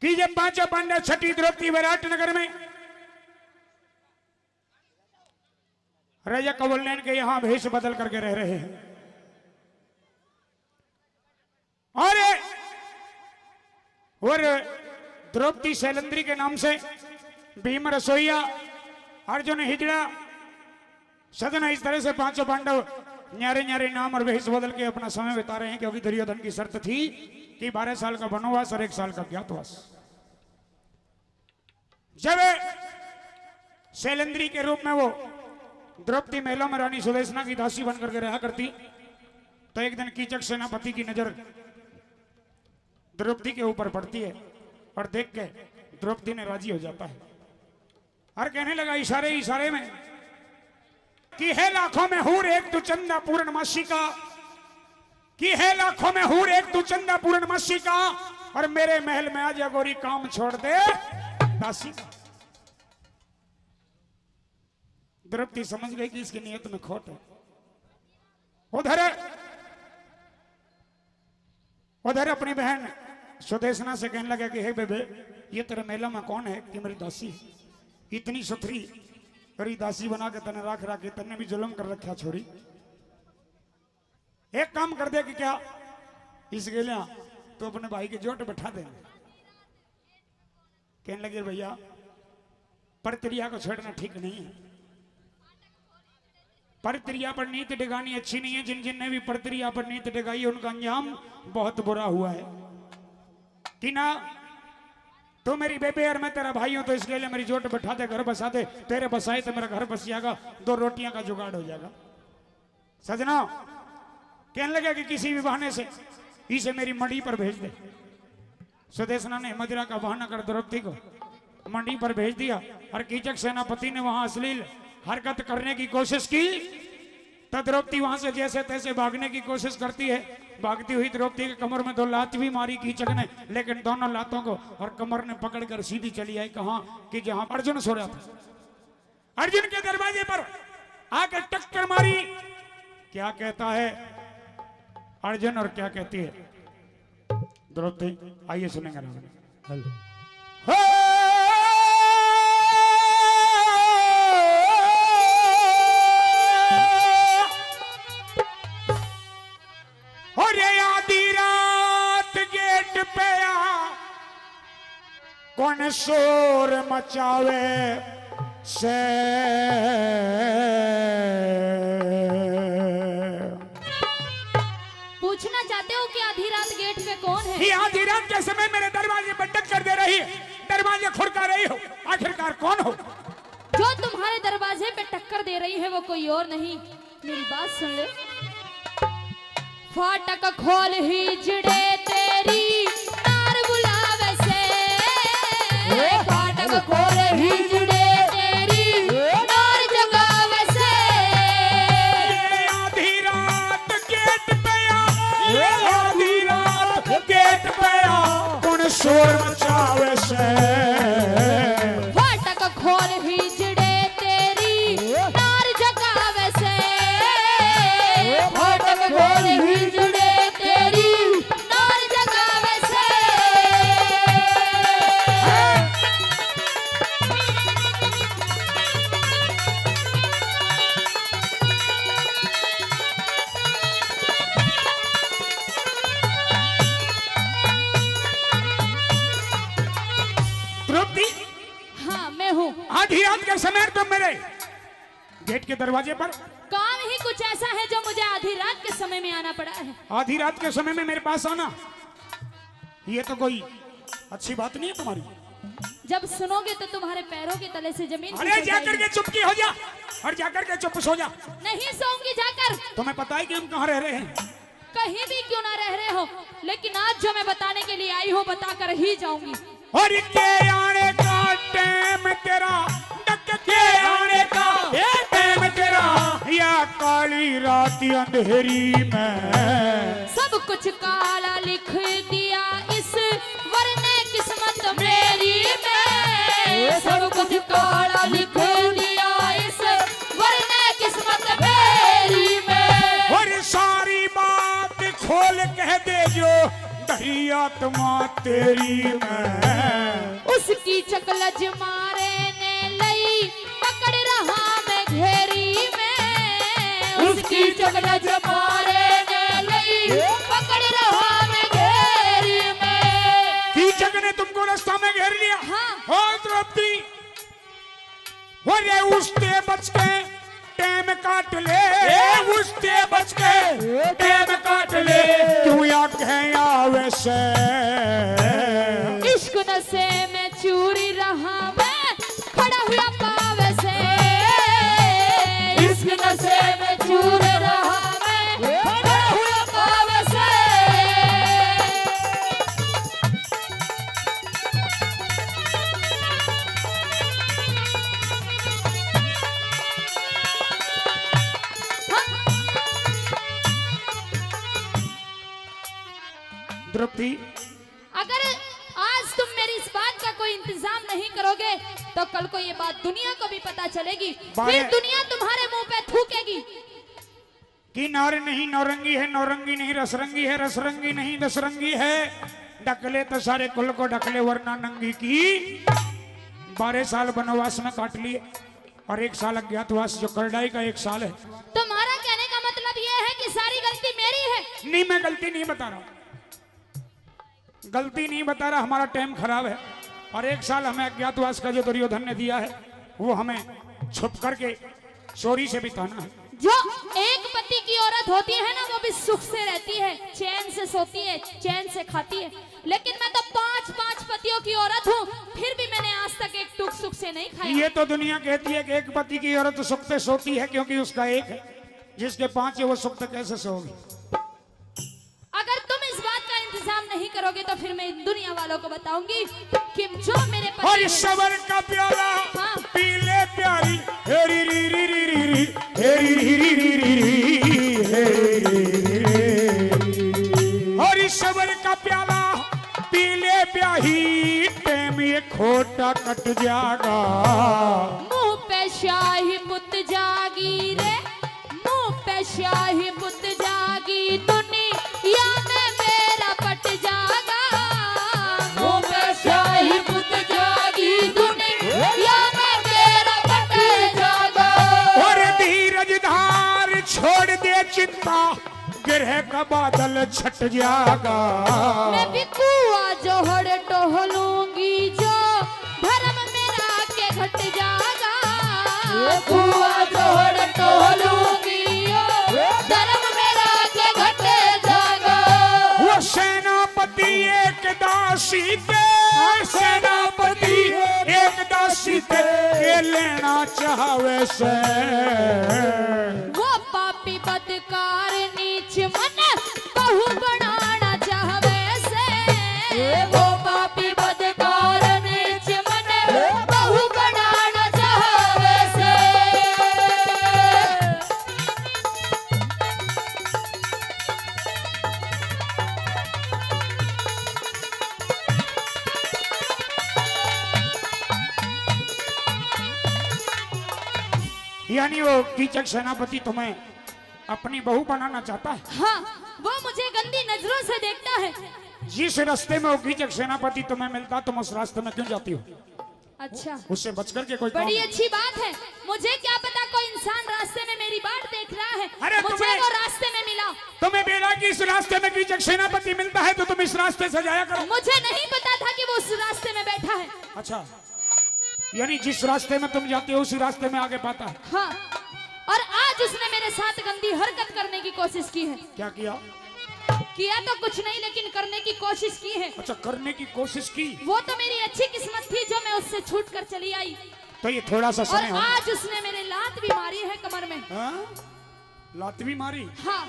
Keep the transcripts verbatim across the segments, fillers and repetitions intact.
कि ये पांचों पांडव छठी द्रौपदी विराट नगर में राजा कौलनैन के यहां भेष बदल करके रह रहे हैं। और, और द्रौपदी सैलंद्री के नाम से भीम रसोईया, अर्जुन हिजड़ा, सजना, इस तरह से पांचों पांडव न्यारे न्यारे नाम और भेष बदल के अपना समय बिता रहे हैं, क्योंकि दुर्योधन की शर्त थी कि बारह साल का वनवास और एक साल का ज्ञातवास। जब सैलंद्री के रूप में वो द्रौपदी महलों में रानी सुदेशना की दासी बन करके रहा करती, तो एक दिन कीचक सेनापति की नजर द्रौपदी के ऊपर पड़ती है और देख के द्रौपदी ने राजी हो जाता है और कहने लगा इशारे इशारे में कि है लाखों में हूर एक तू चंदा पूर्णमासी का, कि है लाखों में हूर एक तू चंदा पूर्णमासी का, और मेरे महल में आ जा गोरी, काम छोड़ दे दासी का। द्रौपदी समझ गई कि इसकी नीयत में खोट है। उधर, उधर अपनी बहन सुदेशना से कहने लगा कि हे बेबे, ये तेरे महलों में कौन है कि मेरी दासी है? इतनी सुथरी तेरी दासी बना के तने रख रख के तन्ने भी जुल्म कर रखा छोरी। एक काम कर दे कि क्या इस गेल्या तू अपने भाई के जोट बैठा दे। कहने लगे भैया, परत्रिया को छेड़ना ठीक नहीं है। परत्रिया पर नीत डिगानी अच्छी नहीं है। जिन जिन ने भी परत्रिया पर नीत डिगाई है उनका अंजाम बहुत बुरा हुआ है। कि ना, तू मेरी बेबे और मैं तेरा भाई हूं, तो इसके लिए मेरी जोट बैठा दे, घर बसा दे। तेरे बसाए तो मेरा घर बस जाएगा, दो रोटियां का जुगाड़ हो जाएगा। सजना, कहने लगे कि किसी भी बहाने से इसे मेरी मंडी पर भेज दे। सुदेशना ने मदिरा का बहाना कर द्रौपदी को मंडी पर भेज दिया और कीचक सेनापति ने वहां अश्लील हरकत करने की कोशिश की, तो द्रौपदी वहां से जैसे तैसे भागने की कोशिश करती है। भागती हुई द्रौपदी के कमर में दो लात भी मारी कीचक ने, लेकिन दोनों लातों को और कमर ने पकड़कर सीधी चली आई। कहां कि जहां अर्जुन सो रहा था। अर्जुन के दरवाजे पर आकर टक्कर मारी। क्या कहता है अर्जुन और क्या कहती है द्रौपदी, आइए सुनेंगे ना। हेलो। हो, हो रे आधी रात गेट पे आ, कौन शोर मचावे से। पूछना चाहते हो कि आधी रात गेट पे कौन है? ये आधी रात के समय मेरे दरवाजे पर टक्कर दे रही, दरवाजे खड़का रही हो, आखिरकार कौन हो? जो तुम्हारे दरवाजे पे टक्कर दे रही है वो कोई और नहीं, मेरी बात सुन ले। फाटक खोल हिजड़े तेरी नार बुलावे से। फाटक खोल हिजड़े तेरी नार जगावे से। ये आधी रात गेट पे आ, ये आधी रात गेट पे आ, कौन शोर मचावे से। फाटक खोल हिजड़े तेरी नार जगावे से। फाटक खोल हिजड़े तेरी नार जगावे से। द्रौपदी, हाँ, मैं हूँ। आधी रात के समय तुम मेरे गेट के दरवाजे पर। काम ही कुछ ऐसा है जो मुझे आधी रात के समय में आना पड़ा है। आधी रात के समय में मेरे पास आना, ये तो कोई अच्छी बात नहीं है तुम्हारी। जब सुनोगे तो तुम्हारे पैरों के तले से जमीन खिसक जाएगी। अरे जाकर के चुपकी हो जा और जाकर के चुप सो जा। नहीं सोऊंगी जाकर। तुम्हें पता है कि हम कहाँ रह रहे हैं? कहीं भी क्यों ना रह रहे हो, लेकिन आज जो मैं बताने के लिए आई हूँ, बता कर ही जाऊंगी। और के आने का टाइम तेरा, डक के आने का टाइम तेरा, या काली रात अंधेरी में। सब कुछ काला लिख दिया ईश्वर ने किस्मत मेरी में। सब कुछ काला लिख दिया ईश्वर ने किस्मत मेरी में। और सारी बात खोल कह दे जो धरी आत्मा तेरी में। चकलज मारे ने लई पकड़ रहा मैं घेरी में, उसकी चकलज मारे ने लई पकड़ रहा मैं घेरी में। कीचक ने तुमको रास्ता में घेर लिया। हाँ। हो द्रौपदी, हो रे उससे बच के टाइम काट ले, ए, उससे बच के टाइम काट ले, क्यों आगे आवे से। इश्क नशे में चूर रहा मैं, खड़ा हुआ पावे से। इश्क नशे में चूर रहा मैं, खड़ा हुआ पावे से। द्रौपदी, अगर आज तुम मेरी इस बात का कोई इंतजाम नहीं करोगे, तो कल को ये बात दुनिया को भी पता चलेगी। बारे- फिर दुनिया तुम्हारे मुंह पे थूकेगी। कि नार नहीं नौरंगी है, नौरंगी नहीं रसरंगी है, रसरंगी नहीं दसरंगी है। ढकले तो सारे कुल को ढकले, वरना नंगी की। बारह साल वनवास में काट लिए और एक साल अज्ञातवास, जो करड़ाई का एक साल है। तुम्हारा कहने का मतलब ये है कि सारी गलती मेरी है? नहीं, मैं गलती नहीं बता रहा हूँ, गलती नहीं बता रहा, हमारा टाइम खराब है। और एक साल हमें अज्ञातवास का जो दुर्योधन ने दिया है, वो हमें छुप करके चोरी से बिताना है। जो एक पति की औरत होती है ना, वो भी सुख से रहती है, चैन से सोती है, चैन से खाती है। लेकिन मैं तो पांच पांच पतियों की औरत हूँ, फिर भी मैंने आज तक एक टूक सुख से नहीं खाया। ये तो दुनिया कहती है कि एक पति की औरत सुख से सोती है, क्योंकि उसका एक है, जिसके पांच है वो सुख से कैसे सोगी? अगर तुम इस बात का इंतजाम नहीं करोगे तो फिर मैं इन दुनिया वालों को बताऊंगी कि जो मेरे पति और ने सबर का प्याला हाँ। पी ले प्यारी, हेरी री री री री री, हेरी री री री री, हेरी री री री। और सबर का प्याला पी ले ब्याही, टाइम ये खोटा कट जाएगा। मुंह पे शाही पुत जागी रे, मुंह पे शाही पुत जागी, दुनिया में मेरा पट जागा। मुंह पे शाही पुत जागी, दुनिया में मेरा पट जागा। और धीरज धार छोड़ दे चिंता, गिरह का बादल छट जागा। मैं भी कुआ जोहड़ टोहलूंगी, जो धर्म मेरा के घट जागा। कुआ जोहड़ टोहलूंगी, जो धर्म मेरा के घट जागा। वो सेनापति एक दासी पे, सेनापति एक दासी पे के लेना चाहवे से। वो पापी बदकार नीच मन बहू बनाना चाहवे से। वो पापी बदकार नीच मन बहू बनाना चाहवे से। यानी वो कीचक सेनापति तुम्हें अपनी बहू बनाना चाहता है? हाँ, वो मुझे गंदी नजरों से देखता है। जिस रास्ते में वो कीचक सेनापति तुम्हें मिलता, तुम उस रास्ते में क्यों जाती हो? अच्छा, उससे बच करके कोई काम बड़ी नहीं। अच्छी बात है। मुझे क्या पता कोई इंसान रास्ते में मेरी बाट देख रहा है। अरे मुझे तुम्हें, वो रास्ते में मिला। तुम्हें बेरा कि इस रास्ते में कीचक सेनापति मिलता है तो तुम इस रास्ते से जाया करो। मुझे नहीं पता था कि वो उस रास्ते में बैठा है। अच्छा, यानी जिस रास्ते में तुम जाते हो उसी रास्ते में आगे पाता है। हाँ, और आज उसने मेरे साथ गंदी हरकत करने की कोशिश की है। क्या किया? किया तो कुछ नहीं, लेकिन करने की कोशिश की है। अच्छा, करने की कोशिश की। वो तो मेरी अच्छी किस्मत थी जो मैं उससे छूट कर चली आई। तो ये थोड़ा सा और समय हो। आज उसने मेरे लात भी मारी है कमर में। हाँ? लात भी मारी? हाँ।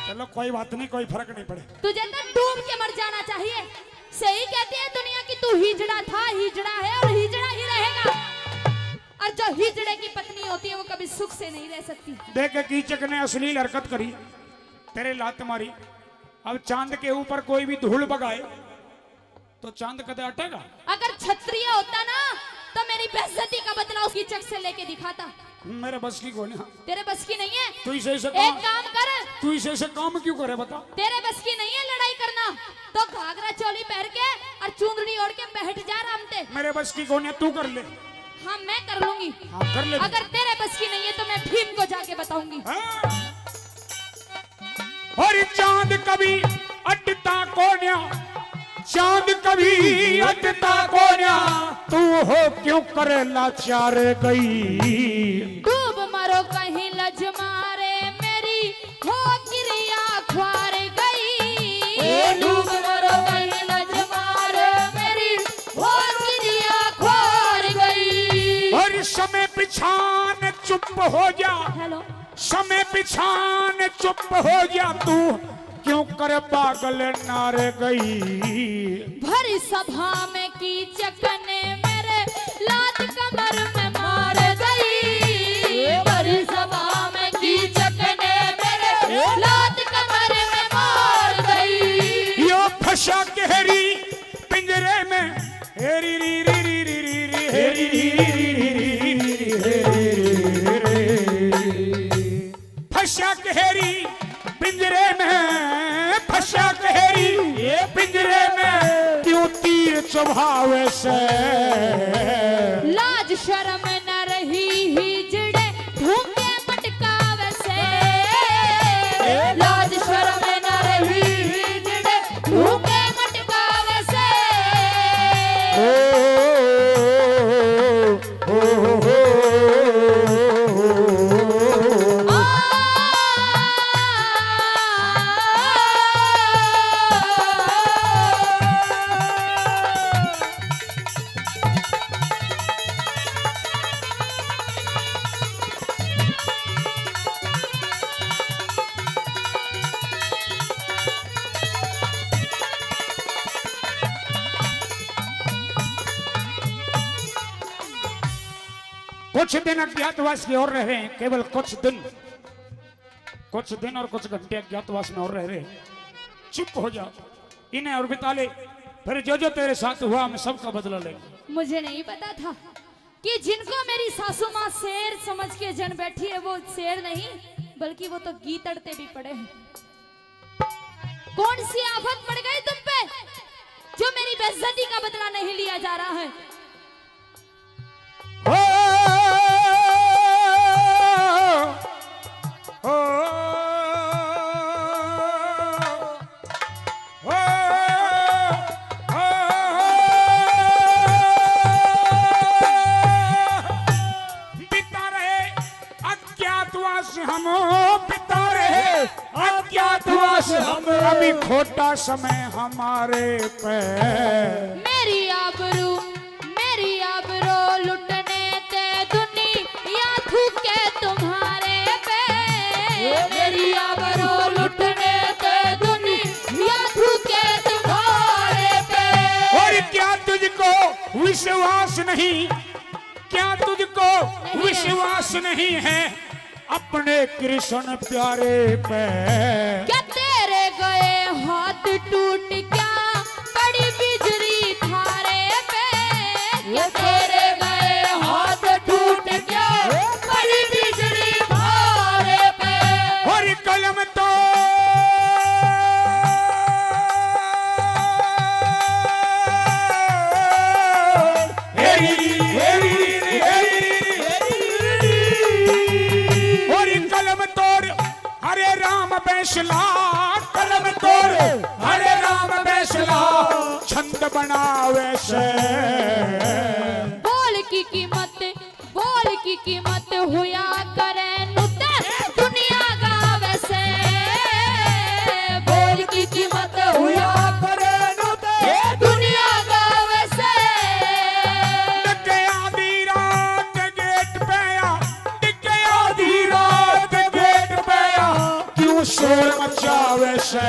चलो कोई बात नहीं, कोई फर्क नहीं पड़े। तुझे तो डूब के मर जाना चाहिए। सही कहती है दुनिया कि तू हिजड़ा था, हिजड़ा है और हिजड़ा ही रहेगा। और जो हिजड़े की पत्नी होती है वो कभी सुख से नहीं रह सकती। देख के कीचक ने अश्लील हरकत करी, तेरे लात मारी, अब चांद के ऊपर कोई भी धूल बगाए तो चांद कदे अटेगा? अगर क्षत्रिय होता ना तो मेरी बेइज्जती का बदला उस कीचक से लेके दिखाता। मेरे बस की कोनी। तेरे बस की नहीं है। तू इसे, इसे एक काम, काम कर। तू इसे, इसे काम क्यों करे बता? तेरे बस की नहीं है लड़ाई करना, तो घाघरा चोली पहन के और चुंदड़ी ओढ़ के बैठ जा आराम ते। मेरे बस की कोन्या, तू कर ले। हाँ, मैं कर लूंगी। हाँ, कर ले। अगर तेरे बस की नहीं है तो मैं भीम को जाके बताऊंगी। हाँ। और चांद कभी अटता कोन्या, चांद कभी अटता कोन्या, तू हो क्यों करे लाचार गई। डूब मरो कहीं लज मारे मेरी हो किरिया ख्वार गई। डूब मरो कहीं लज मारे मेरी हो किरिया ख्वार गई। और समय पिछान चुप हो जा। हेलो। समय पिछान चुप हो जा तू, क्यों कर पागल नार गई। भरी सभा में कीचक ने मेरे लात कमर में मार गई। भरी सभा में कीचक ने मेरे लात कमर में मार गई। यो फंसा कहरी पिंजरे में, हेरी री री री री री, हेरी री री री री री, हेरी री री री री। फंसा कहरी पिंजरे में, फंसा कहरी ये पिंजरे में, क्यों तीर चुभावे से। लाज शर्म न रही हिजड़े ढूंढे मटकावे से। लाज शर्म न रही हिजड़े ढूंढे मटकावे से। ओ, ओ, ओ, ओ, ओ, ओ, ओ। कुछ दिन अज्ञातवास के और रहे हैं, केवल कुछ दिन, कुछ दिन और कुछ घंटे अज्ञातवास में और रह रहे। चुप हो जा, इन्हें और बिता ले, फिर जो जो तेरे साथ हुआ, हम सबका बदला लेंगे। मुझे नहीं पता था कि जिनको मेरी सासू माँ शेर समझ के जन बैठी है, वो शेर नहीं, बल्कि वो तो गीतड़ते भी पड़े हैं। कौन सी आफत पड़ गई तुम पे, जो मेरी बेइज्जती का बदला नहीं लिया जा रहा है? बिता रहे अज्ञातवास हम, बिता रहे अज्ञातवास हम, अभी खोटा समय हमारे पे। मेरी आबरू, मेरी आबरू लुटने ते दुनिया थूके तुम्हारे पे। मेरी आबरू लुटने ते दुनिया थूके तुम्हारे पे। और क्या तुझको विश्वास नहीं, क्या तुझको विश्वास नहीं है अपने कृष्ण प्यारे पे? क्या तेरे गए हाथ टूट, क्या पड़ी बिजली थारे पे? क्या तेरे गए हाथ टूट, क्या पड़ी बिजली थारे पे? और कलम तो बैसला, कलम तोड़, हरे राम बैसला, छंद बनावे से। बोल की कीमत, बोल की कीमत हुआ करे नुते दुनिया गावे से। बोल की कीमत हुआ करे नुते दुनिया गावे से। डके आधी रात गेट पे आ, डके आधी रात गेट पे आ, क्यों शोर मचावे से।